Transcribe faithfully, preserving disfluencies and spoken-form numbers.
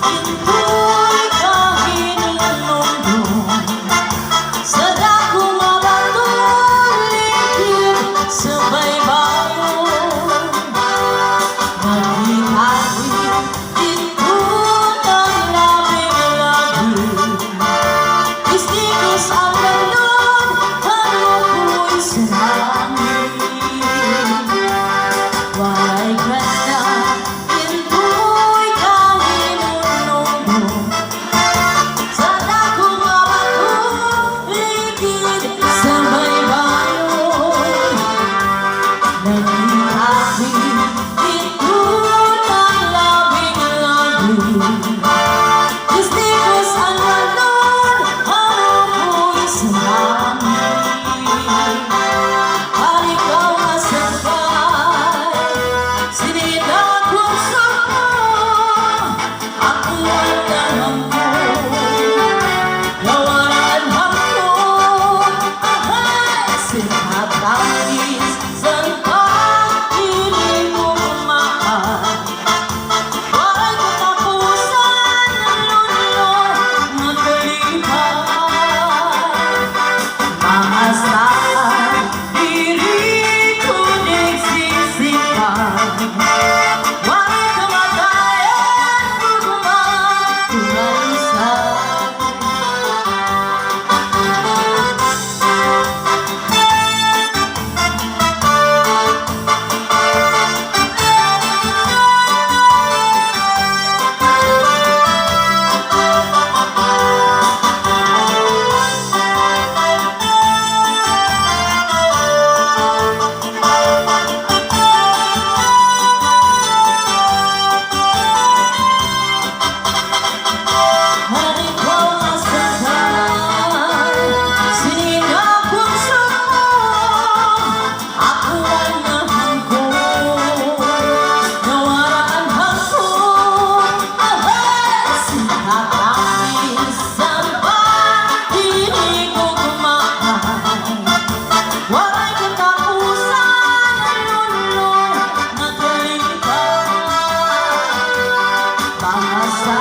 Didtoy kahinunungdong sa dako nga bato, likid sa baybayon. Nagkita didto ng labing-labi, istikos ang landon, ano ko'y sarangin. Waray ka na, Didtoy kahinunungdong sa dako nga bato, likid sa baybayon. Nagkita didto ng labing-labi, istikos ang landon, ano ko'y sarangin. Halikaw nga sakay, Sinina kun sumong ako an nahangko, nawaran hangko, ahay, sinatangis, san pa ini ko maan. Waray katapusan, lunlon nga kalipay. Maas na Diri ko nagsisipa, waray kamatayan, gugma, kumalisay. Waray katapusan, lunlon nga kalipay. Mga sa